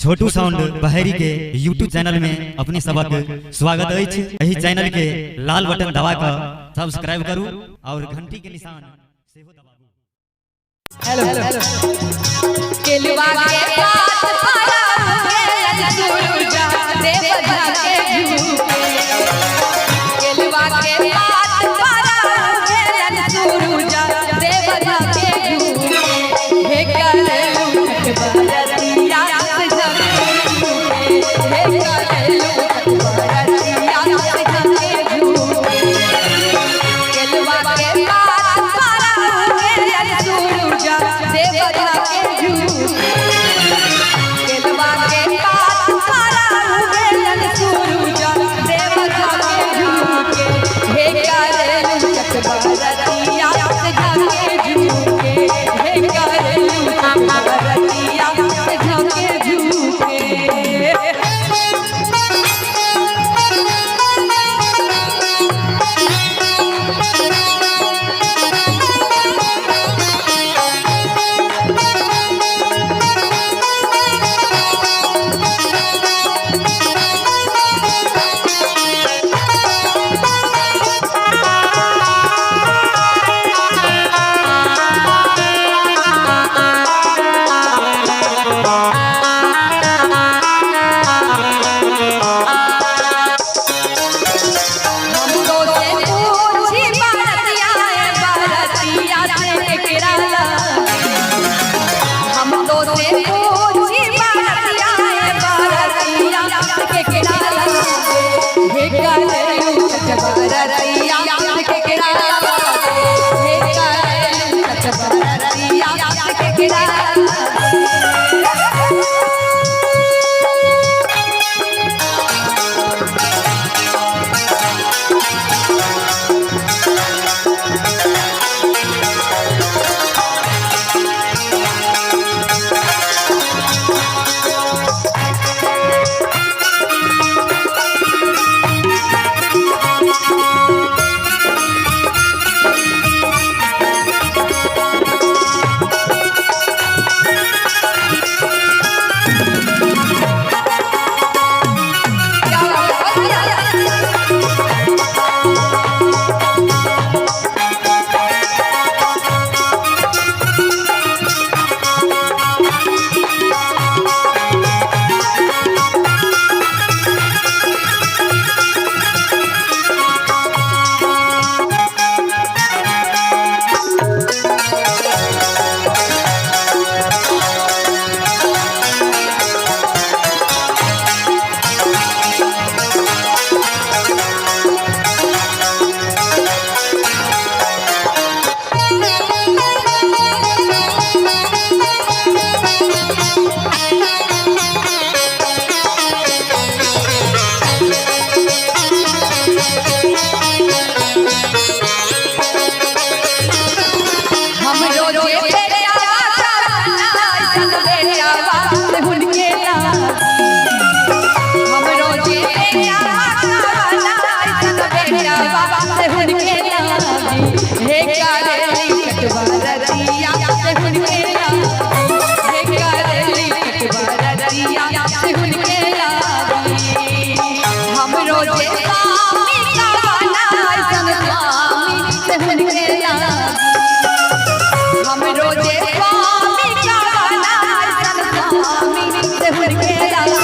छोटू sound Baheri के YouTube channel में अपने सबक स्वागत अछि। एहि चैनल के लाल बटन दबा कऽ सब्सक्राइब करू और घंटी के निशान सेहो दबाबू। हेलो केलवा के पात पारा गेलन सुरुजा देवधा के झूके। केलवा के पात पारा गेलन सुरुजा देवधा के झूके। हे करेलू बरतिया से झके झूके। हे करेलू बरतिया से झके झूके। केलवा के पात पारा गेलन सुरुजा देवधा के झूके। केलवा के पात पारा गेलन सुरुजा देवधा के झूके। हे करेलू चकबरतिया से झके झूके। हे करेलू चकबरतिया से झके झूके। हमको से पूछी बरतिया बरतिया से केकरा लगे। हमको से पूछी बरतिया बरतिया से केकरा लगे। हे करेलू बरतिया से केकरा लगे। हे करेलू बरतिया से केकरा लगे। हमरो जे बेटावा ऐसन बेटावा से हुनके लागी। हमरो जे बेटावा ऐसन बेटावा से हुनके लागी। हे करेली कटबरतिया से हुनके लागी। हे करेली कटबरतिया से हुनके लागी। हमरो जे स्वामी काना ऐसन स्वामी से हुनके लागी। हमरो जे स्वामी काना ऐसन स्वामी से हुनके लागी।